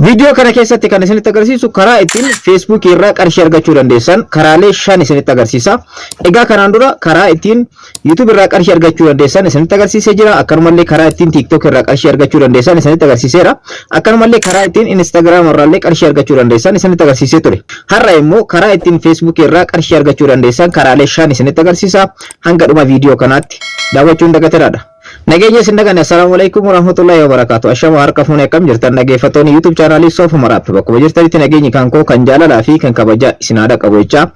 Viidiyoo kana keessatti kan isinitti agarsiisu karaa ittiin Feesbuukii irraa qarshii argachuu dandeessan karaalee 5 isinitti agarsiisa. Egaa kanaan dura karaa ittiin YouTube irraa qarshii argachuu dandeessan isinitti agarsiisee jira. Akkanumallee karaa ittiin TikTok irraa qarshii argachuu dandeessan isinitti agarsiiseera. Akkanumallee karaa ittiin Instagram irraallee qarshii argachuu dandeessan isinitti agarsiisee ture. Har'a immoo karaa ittiin Facebook irraa qarshii argachuu dandeessan karaalee 5 isinitti agarsiisa. Hanga dhuma viidiyoo kanaatti daawwachuu hin dagatinaadha. Nageenya isin daganne. Assalaamu alaikum warahmatullahi wabarakatuh. Ashama, harka fuune, akkam jirtan dhaggeeffattoonni YouTube chaanaalii Soof Maraap? Bakkuma jirtanitti nageenyi kan koo kan jaalalaa fi kan kabajaa isin haadha qabu jechaa,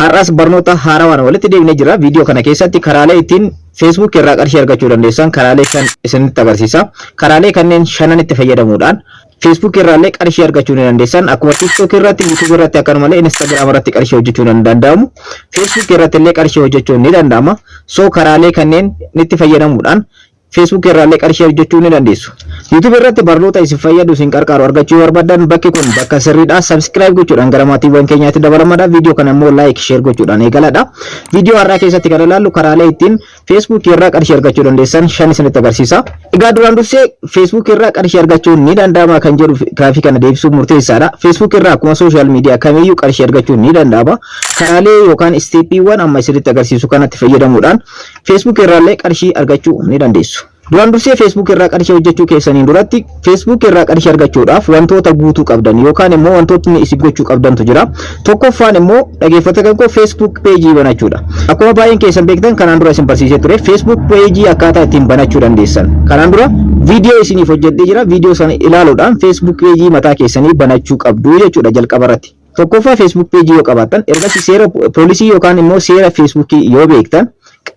har'as barnoota haarawaan walitti deebinee jira. Viidiyoo kana keessatti karaalee ittiin Facebook irraa qarshii argachuu dandeessan karaalee 5 isinitti agarsiisa. Karaalee kanneen shanan itti fayyadamuudhaan Facebook irraallee qarshii argachuu ni dandeessan. Akkuma TikTok irratti, YouTube irratti, akkanumallee Instagram irratti qarshii hojjechuu ni danda'amu. Facebook irratti illee qarshii hojjechuun ni danda'ama. So karaalee kanneen itti fayyadamuudhaan Facebook irraallee qarshii hojjechuu ni dandeessu. YouTube irratti barnoota isin fayyadu, isin qarqaaru argachuu yoo barbaaddan, bakki kun bakka sirriidha. Subscribe gochuudhaan gara maatiiwwan keenyaatti dabalamadha. Viidiyoo kana immoo like, share gochuudhaan eegaladha. Viidiyoo har'aa keessatti kan ilaallu karaalee ittiin Facebook irraa qarshii argachuu dandeessan 5 isinitti agarsiisa. Egaa duraan dursee Facebook irraa qarshii argachuun ni danda'ama kan jedhu gaafii kana deebisuun murteessaadha. Facebook irraa akkuma social media kamiyyuu qarshii argachuun ni danda'ama. Karaalee yookaan isteeppiiwwan amma isinitti agarsiisu kanatti fayyadamuudhaan Facebook irraallee qarshii argachuu ni dandeessu. Duraan dursee Facebook irraa qarshii hojjechuu keessaniin duratti Facebook irraa qarshii argachuudhaaf wantoota guutuu qabdan yookaan immoo wantootni isin gochuu qabdantu jira. Tokkoffaan immoo, dhaggeeffattoota koo, Facebook page banachuudha. Akkuma baay'een keessan beektan, kanaan dura isin barsiisee ture Facebook page akkaataa ittiin banachuu dandeessan. Kanaan dura viidiyoo isiniif hojjedhee jira. Viidiyoo sana ilaaluudhaan Facebook page mataa keessanii banachuu qabdu jechuudha jalqaba irratti. Tokkoffaa, Facebook page yoo qabaattan, ergasii seera policy yookaan immoo seera Facebookii yoo beektan,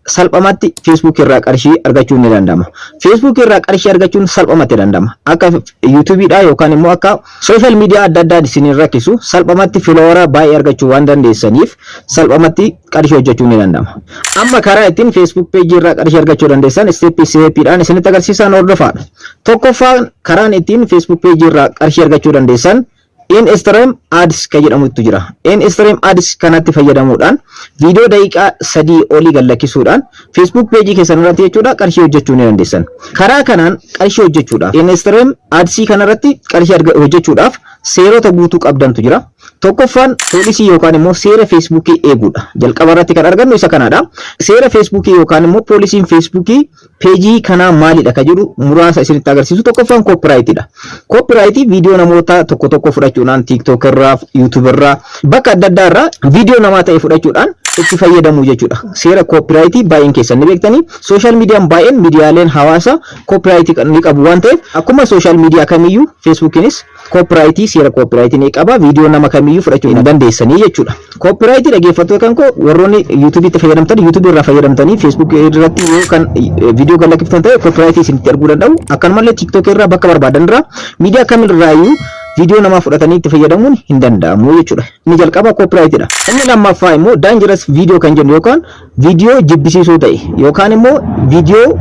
salphumatti Facebook irraa qarshii argachuun ni danda'ama. Facebook irraa qarshii argachuun salphumatti danda'ama. Akka YouTubeidha yookaan immoo akka social media adda addaan isin rakkisu, salphumatti follower baay'ee argachuu waan dandeessaniif salphumatti qarshii hojjechuun ni danda'ama. Amma karaa ittiin Facebook page irraa qarshii argachuu dandeessan step stepidhaan isinitti agarsiisan hordofaadha. Tokkoffaan, karaan ittiin Facebook page irraa qarshii argachuu dandeessan In-stream ads kan jedhamutu jira. In-stream ads kanatti fayyadamuudhaan viidiyoo daqiiqaa 3 olii gad lakkisuudhaan Facebook page keessan irratti jechuudha qarshii hojjechuu ni dandeessan. Karaa kanaan qarshii hojjechuudhaaf, in-stream ads kanarratti qarshii hojjechuudhaaf seerota guutuu qabdantu jira. Tokkoffaan policy yookaan immoo seera Facebookii eeguudha. Jalqaba irratti kan argannu isa kanadha. Seera Facebookii yookaan immoo policyn Facebookii peejii kanaa maalidha ka jedhu muraasa isinitti agarsiisu. Tokkoffaan copyrightiidha. Copyrightii viidiyoo namoota tokko tokko fudhachuudhaan TikTok irraa, YouTube irraa, bakka adda addaa irraa viidiyoo namaa ta'e fudhachuudhaan itti fayyadamuu jechuudha. Seera copyrightii baay'een keessan ni beektanii. Social mediaan baay'een, miidiyaaleen hawaasaa copyrightii ni qabu waan ta'eef, akkuma social media kamiyyuu Facebookiinis copyrightii, seera copyrightii ni qaba. Viidiyoo nama kamiyyuu fudhachuu hin dandeessanii jechuudha. Copyrightii, dhaggeeffattoota kan koo, warroonni YouTubeitti fayyadamtan, YouTubeii irraa fayyadamtanii Facebook irratti yoo kan viidiyoo gad lakkiftan ta'e, copyrightii isinitti arguu danda'u. Akkanumallee TikTok irraa, bakka barbaadan irraa, miidiyaa kamirraayyuu viidiyoo namaa fudhatanii itti fayyadamuun hin danda'amu jechuudha. Inni jalqaba copyrightiidha. Inni lammaffaa immoo dangerous video kan jennu yookaan viidiyoo jibbisiisoo ta'e yookaan immoo viidiyoo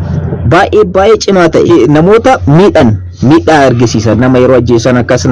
baay'ee baay'ee cimaa ta'e, namoota miidhan, miidhaa argisiisan, nama yeroo ajjeesan akkas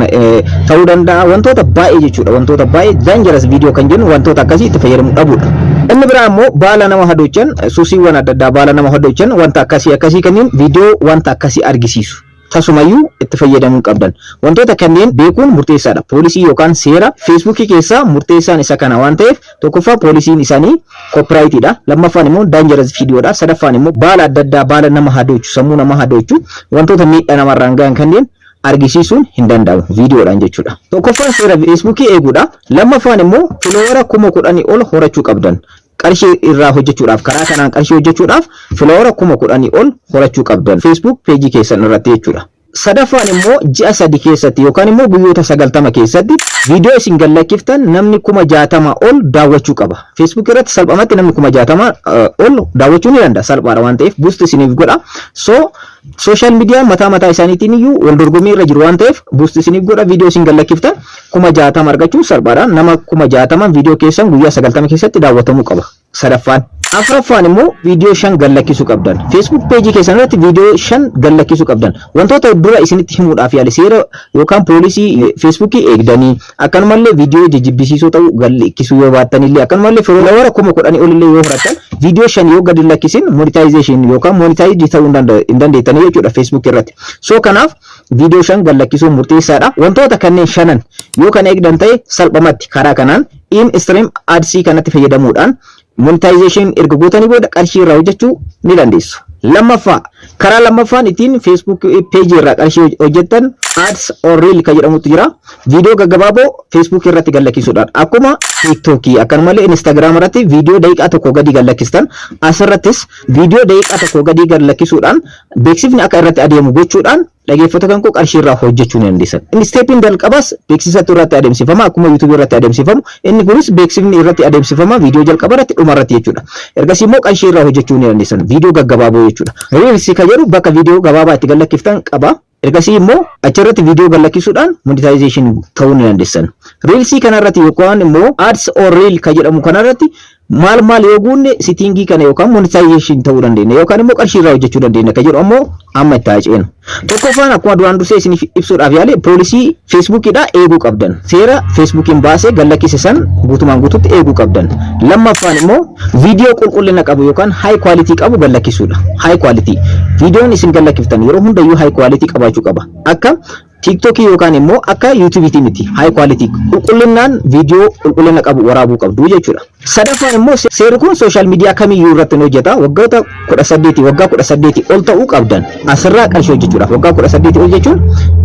ta'uu danda'a, wantoota baay'ee jechuudha. Wantoota baay'ee dangerous video kan jennu wantoota akkasii itti fayyadamuu dhabuudha. Inni biraa immoo baala nama hadoochan, suusiiwwan adda addaa, baala nama hadoochan, wanta akkasii akkasii kanneen, viidiyoo wanta akkasii argisiisu tasumayyuu itti fayyadamuu qabdan. Wantoota kanneen beekuun murteessaadha. Policy yookaan seera Facebookii keessaa murteessaan isa kana waan ta'eef, tokkoffaa policyn isaanii copyrightiidha. Lammaffaan immoo dangerous videodha. Sadaffaan immoo baala adda addaa, baala nama hadoochu, sammuu nama hadoochu, wantoota miidhaa namarraan gahan kanneen argisiisuun hin danda'amu viidiyoodhaan jechuudha. Tokkoffaan seera Facebookii eeguudha. Lammaffaan immoo follower 10,000 ol horachuu qabdan. Qarshii irraa hojjechuudhaaf, karaa kanaan qarshii hojjechuudhaaf follower 10,000 ol horachuu qabdan Facebook peejii keessan irratti jechuudha. Sadaffaan immoo ji'a 3 keessatti yookaan immoo guyyoota 90 keessatti viidiyoo isin gad lakkiftan namni 60,000 ol daawwachuu qaba. Facebook irratti salphumatti namni 60,000 ol daawwachuu ni danda'a, salphaadha waan ta'eef boost isiniif godha. So social media mataa mataa isaaniitiin iyyuu wal dorgommii irra jiru waan ta'eef boost isiniif godha. Viidiyoo isin gad lakkiftan 60,000 argachuun salphaadha. Nama 60,000 viidiyoo keessan guyyaa 90 keessatti daawwatamuu qaba. Sadaffaan. Afuraffaan immoo viidiyoo 5 gad lakkisuu qabdan. Facebook peejii keessan irratti viidiyoo 5 gad lakkisuu qabdan. Wantoota dura isinitti himuudhaaf yaale, seera yookaan policy Facebookii eegdanii, akkanumallee viidiyoo jijjibbisiisoo ta'u gad lakkisuu yoo baattanillee, akkanumallee follower 10,000 olillee yoo horattan, viidiyoo 5 yoo gad lakkisin monetization yookaan monetize ta'uu hin dandeettanii jechuudha Facebook irratti. So kanaaf Viidiyoo 5 gallakkisuun murteessaadha. Wantoota kanneen shanan yoo kan eegdan ta'e, salphumatti karaa kanaan in stream ads kanatti fayyadamuudhaan monetization erga gootanii booda qarshii irraa hojjechuu ni dandeessu. Lammaffaa, karaa lammaffaan ittiin Facebook page irraa qarshii hojjettan ads on reel kan jedhamutu jira. Viidiyoo gaggabaaboo Facebook irratti gallakkisuudhaan, akkuma TikTok, akkanumallee Instagram irratti viidiyoo daqiiqaa 1 gadi gallakkistan, asirrattis viidiyoo daqiiqaa 1 gadi gallakkisuudhaan beeksifni akka irratti adeemu gochuudhaan, dhaggeeffattoota kan koo, qarshii irraa hojjechuu ni dandeessan. Inni stepiin jalqabaas beeksisatu irratti adeemsifama, akkuma YouTube irratti adeemsifamu. Inni kunis beeksifni irratti adeemsifama viidiyoo jalqaba irratti, dhuma irratti jechuudha. Ergasii immoo qarshii irraa hojjechuu ni dandeessan, viidiyoo gaggabaaboo jechuudha. Reels kan jedhu bakka viidiyoo gabaabaa itti gallakkiftan qaba. Ergasii immoo achirratti viidiyoo gallakkisuudhaan monetization ta'uu ni dandeessan. Reelsii kanarratti yookaan immoo ads on reel kan jedhamu kanarratti maal maal yoo guunne settingii kana yookaan monetization ta'uu dandeenya yookaan immoo qarshii irraa hojjechuu dandeenya kan jedhu ammoo amma itti haa ceenu. Tokkoffaan, akkuma duraan dursee isiniif ibsuudhaaf yaale, policy Facebookiidha eeguu qabdan. Seera Facebookiin baasee gallakkise san guutumaan guututti eeguu qabdan. Lammaffaan immoo viidiyoo qulqullina qabu yookaan high quality qabu gallakkisuudha. High quality. Viidiyoon isin gallakkiftan yeroo hundayyuu high quality qabaachuu qaba. Akka TikTokii yookaan immoo akka YouTubeetii miti. High quality, qulqullinaan viidiyoo qulqullina qabu waraabuu qabdu jechuudha. Sadaffaan immoo seerri kun social media kamiyyuu irratti ni hojjeta. Waggoota 18, waggaa 18 ol ta'uu qabdan. Asirraa qarshii hojjechuudhaaf waggaa 18 ol jechuun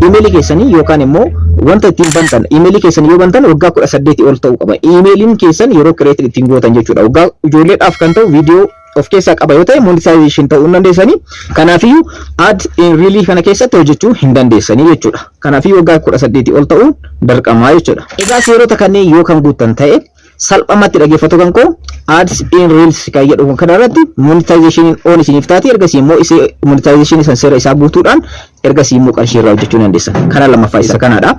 imeelii keessanii yookaan immoo wanta ittiin bantan, imeelii keessanii yoo bantan, waggaa 18 ol ta'uu qaba. Imeeliin keessan yeroo create ittiin gootan jechuudha. Waggaa ijoolleedhaaf kan ta'u viidiyoo of keessaa qaba yoo ta'e, monetization ta'uu hin dandeessanii. Kanaafiyyuu ad in reelii kana keessatti hojjechuu hin dandeessanii jechuudha. Kanaafiyyuu waggaa 18 ol ta'uun dirqamaa jechuudha. Egaa seerota kanneen yoo kan guuttan ta'e, salphumatti, dhaggeeffattoota kan koo, ads in reels kan jedhu kana irratti monetization on isiniif taati. Ergasii immoo isee monetization san seera isaa guutuudhaan ergasii immoo qarshii irraa hojjechuu dandeessan. Karaa lammaffaa isa kanaadha.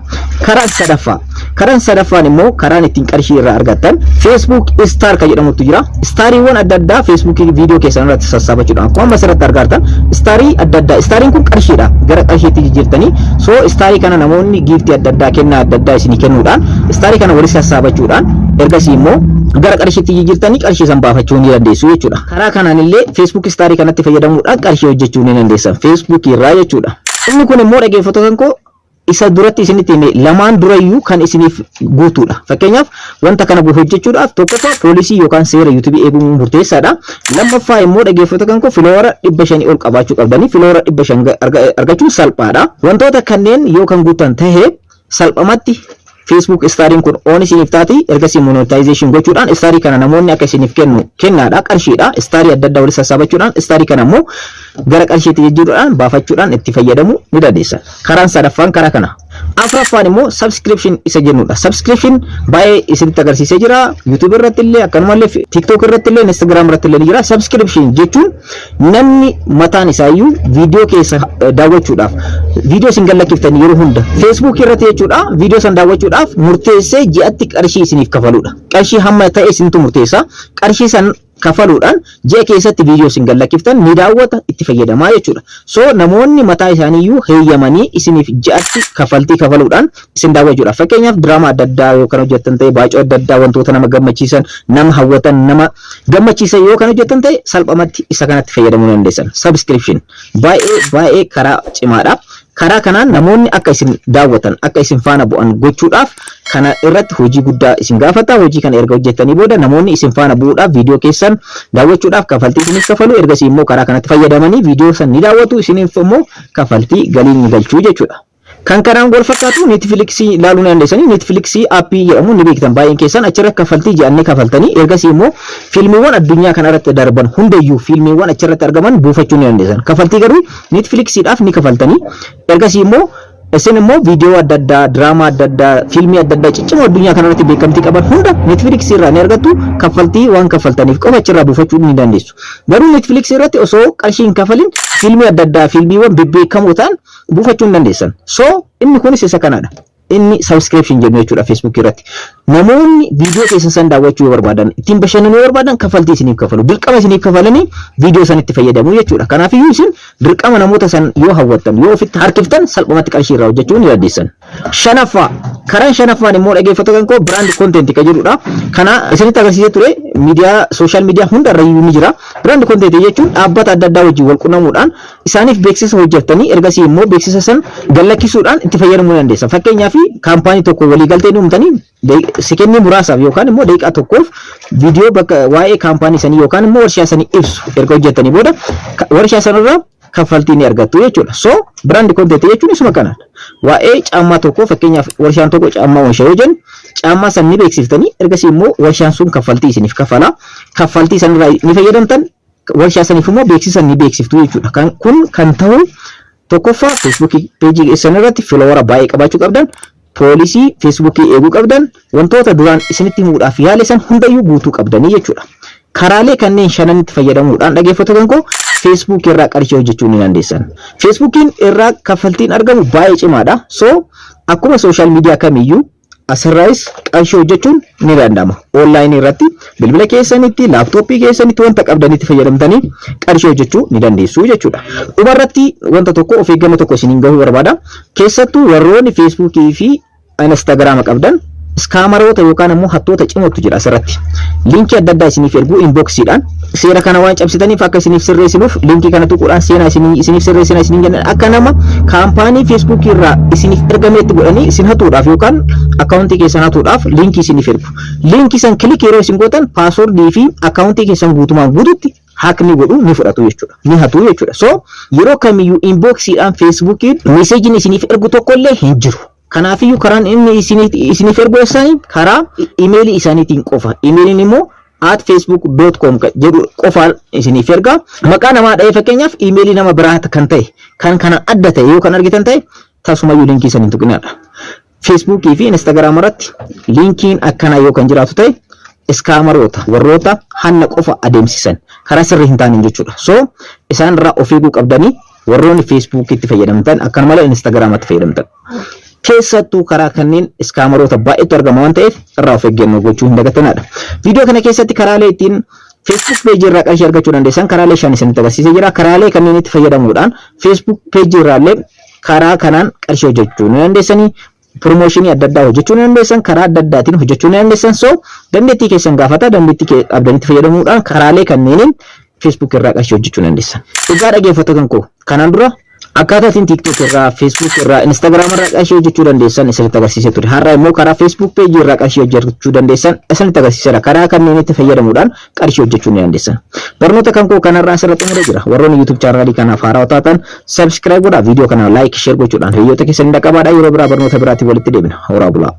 Karaan sadaffaan immoo karaan ittiin qarshii irraa argattan Facebook Star kan jedhamutu jira. Stariiwwan adda addaa Facebook viidiyoo keessan irratti sassaabachuudhaan, akkuma amma asirratti argartan, starii adda addaa, stariin kun qarshiidha, gara qarshiitti jijjiirtanii. So starii kana namoonni giftii adda addaa, kennaa adda addaa isinii kennuudhaan, starii kana walitti sassaabachuudhaan ergasii immoo gara qarshiitti jijjiirtanii qarshii san baafachuu ni dandeessu jechuudha. Karaa kanaan illee Facebook starii kanatti fayyadamuudhaan qarshii hojjechuu ni dandeessan Facebook irraa jechuudha. Inni kun immoo, dhaggeeffattoota koo, isa duratti isinitti hime lamaan durayyuu kan isiniif guutuudha. Fakkeenyaaf, wanta kana hojjechuudhaaf tokkoffaa policy yookaan seera YouTube eeguun murteessaadha. Lammaffaa immoo, dhaggeeffattoota kan koo, followera 500 ol qabaachuu qabdanii. Followera 500 argachuun salphaadha. Wantoota kanneen yoo kan guutan tahe, salphamatti Facebook stariin kun on isiniif taati. Ergasii monetization gochuudhaan starii kana namoonni akka isiniif kennu, kennaadha, qarshiidha, starii adda addaa walitti sassaabachuudhaan starii kana immoo gara qarshiitti jijjiiruudhaan baafachuudhaan itti fayyadamuu ni dandeessan. Karaan sadaffaan karaa kana. Afuraffaan immoo subscription isa jennudha. Subscription baay'ee isinitti agarsiisee jira. YouTube irratti illee, akkanumallee TikTok irratti illee, Instagram irratti illee ni jira. Subscription jechuun namni mataan isaayyuu viidiyoo keessa daawwachuudhaaf, viidiyoo isin gallakkiftanii yeroo hunda Facebook irratti jechuudha, viidiyoo san daawwachuudhaaf murteessee ji'atti qarshii isiniif kafaluudha. Qarshii hamma ta'e isintu murteessa. Qarshii san kafaluudhaan ji'a keessatti viidiyoo isin gallakkiftan ni daawwata, itti fayyadamaa jechuudha. So namoonni mataa isaaniiyyuu heeyyamanii isiniif ji'atti kafaltii kafaluudhaan isin daawwachuudha. Fakkeenyaaf, diraamaa adda addaa yoo kan hojjettan ta'e, baacoo adda addaa, wantoota nama gammachiisan, nama hawwatan, nama gammachiisan yoo kan hojjettan ta'e, salphumatti isa kanatti fayyadamuu dandeessan. Subscription baay'ee baay'ee karaa cimaadha. Karaa kanaan namoonni akka isin daawwatan, akka isin faana bu'an gochuudhaaf kana irratti hojii guddaa isin gaafata. Hojii kana erga hojjettanii booda namoonni isin faana bu'uudhaaf, viidiyoo keessan daawwachuudhaaf kafaltii isiniif kafalu. Ergasii immoo karaa kanatti fayyadamanii viidiyoo san ni daawwatu, isiniif immoo kafaltii galii ni galchuu jechuudha. Kan kanaan wal fakkaatu Netflixii ilaaluu ni dandeessanii. Netflixii appii jedhamu ni beektan baay'een keessan. Achirra kafaltii jedhanii kafaltanii ergasii immoo fiilmiiwwan addunyaa kanarratti darban hundayyuu, fiilmiiwwan achirratti argaman buufachuu ni dandeessan. Kafaltii garuu Netflixiidhaaf ni kafaltanii, ergasii immoo isin immoo viidiyoo adda addaa, diraamaa adda addaa, fiilmii adda addaa ciccimoo addunyaa kanarratti beekamtii qaban hunda Netflixii irraa ni argattu. Kaffaltii waan kaffaltaniif qofa achirraa buufachuu ni dandeessu. Garuu Netflixii irratti osoo qarshii hin kafalin fiilmii adda addaa, fiilmiiwwan bebbeekamoo ta'an buufachuu hin dandeessan. So inni kunis isa kanadha. Inni subscription jennu jechuudha Facebook irratti. Namoonni viidiyoo keessan san daawwachuu yoo barbaadan, ittiin bashannanuu yoo barbaadan, kaffaltii isiniif kafalu. Dirqama isiniif kafalanii viidiyoo san itti fayyadamu jechuudha. Kanaafiyyuu isin dirqama namoota san yoo hawwattan, yoo ofitti harkiftan, salphumatti qarshii irraa hojjechuu ni dandeessan. Shanaffaa, Karaan shanaffaan immoo, dhaggeeffattoota kan koo, brand content kan jedhudha. Kana isinitti agarsiisee ture, miidiyaa social media hundarra iyyuu ni jira. Brand content jechuun dhaabbata adda addaa wajjin wal quunnamuudhaan isaaniif beeksisa hojjettanii ergasii immoo beeksisa san gallakkisuudhaan itti fayyadamuu dandeessa. Fakkeenyaaf, kaampaanii tokko waliigaltee uumtanii sekendii muraasaaf yookaan immoo daqiiqaa tokkoof viidiyoo bakka waa'ee kaampaanii sanii yookaan immoo warshaa sanii ibsu erga hojjettanii booda warshaa sanarraa kaffaltii ni argattu jechuudha. So brand content jechuun isuma kanadha. Waa'ee caammaa tokko, fakkeenyaaf warshaan tokko caammaa oomisha yoo jennu, caammaa san ni beeksiftanii ergasii immoo warshaan sun kaffaltii isiniif kafala. Kaffaltii sanirraa ni fayyadamtan, warshaa saniif immoo beeksisa ni beeksiftu jechuudha. Kan kun kan ta'u tokkoffaa Feesbuukii peejii keessan irratti follower baay'ee qabaachuu qabdan, policy Feesbuukii eeguu qabdan, wantoota duraan isinitti himuudhaaf yaale san hundayyuu guutuu qabdanii jechuudha. Karaalee kanneen shananitti fayyadamuudhaan, dhaggeeffattoota koo, Facebook irraa qarshii hojjechuu ni dandeessan. Facebookiin irraa kaffaltiin argamu baay'ee cimaadha. So akkuma social media kamiyyuu asirraayis qarshii hojjechuun ni danda'ama. Onlaayinii irratti bilbila keessanitti, laaptooppii keessanitti, wanta qabdanitti fayyadamtanii qarshii hojjechuu ni dandeessu jechuudha. Dhumarratti wanta tokko, of eeggannoo tokko isiniin gahuu barbaada. Keessattuu warroonni Feesbuukii fi Instagiraama qabdan, scammeroota yookaan immoo hattoota cimootu jira asirratti. Liinkii adda addaa isiniif erguu inboxiidhaan, seera kana waan cabsitaniif akka isiniif sirreessinuuf liinkii kana tuquudhaan seenaa isiniif sirreessina isiniin jennan, akka nama kaampaanii Feesbuukii irraa isiniif ergameetti godhanii isin hatuudhaaf yookaan akkaawuntii keessan hatuudhaaf liinkii isiniif ergu. Liinkii san click yeroo isin gootan passwordii fi akkaawuntii keessan guutumaan guututti hack ni godhu, ni fudhatu jechuudha. Ni hatu jechuudha. So yeroo kamiyyuu inboxiidhaan Feesbuukiin meeseejiin isiniif ergu tokkollee hin jiru. Kanaafiyyuu karaan inni isiniif ergu eessanii? Karaa imeelii isaaniitiin qofa. Imeeliin immoo @facebook.com jedhu qofaan isiniif erga. Maqaa namaa dha'ee, fakkeenyaaf imeelii nama biraa kan ta'e, kan kana adda ta'e yoo kan argitan ta'e, tasumayyuu liinkii san hin tuqinaadha. Feesbuukii fi Instagiraam irratti liinkiin akkanaa yoo kan jiraatu ta'e, scammeroota, warroota hanna qofa adeemsisan karaa sirrii hin taaneen jechuudha. So isaan irraa of eeguu qabdanii, warroonni Feesbuukiitti fayyadamtan, akkanumallee Instagiraamatti fayyadamtan. Keessattuu karaa kanneen scammeroota baay'eetu argama waan ta'eef irraa of eeggannoo gochuu hin dagatanaadha. Viidiyoo kana keessatti karaalee ittiin Facebook peejii irraa qarshii argachuu dandeessan karaalee shan isinitti agarsiisee jira. Karaalee kanneen itti fayyadamuudhaan Facebook peejii irraallee karaa kanaan qarshii hojjechuu ni dandeessanii. Promotionii adda addaa hojjechuu ni dandeessan, karaa adda addaatiin hojjechuu ni dandeessan. So dandeettii keessan gaafata, dandeettii qabdanitti fayyadamuudhaan karaalee kanneeniin Facebook irraa qarshii hojjechuu dandeessan. Egaa dhaggeeffattoota koo, kanaan dura akkaataa ittiin TikTok irraa, Facebook irraa, Instagram irraa qarshii hojjechuu dandeessan isinitti agarsiisee ture. Har'a immoo karaa Facebook page irraa qarshii hojjechuu dandeessan isinitti agarsiiseera. Karaa kanneen itti fayyadamuudhaan qarshii hojjechuu ni dandeessan. Barnoota kan koo kanarraa asirratti xumuree jira. Warroonni YouTube channelii kanaaf haarawaa taatan subscribe godhaa, viidiyoo kana like, share gochuudhaan hiriyoota keessan dhaqqabaadhaa. Yeroo biraa barnoota biraatiin walitti deebina. Horaa bulaa.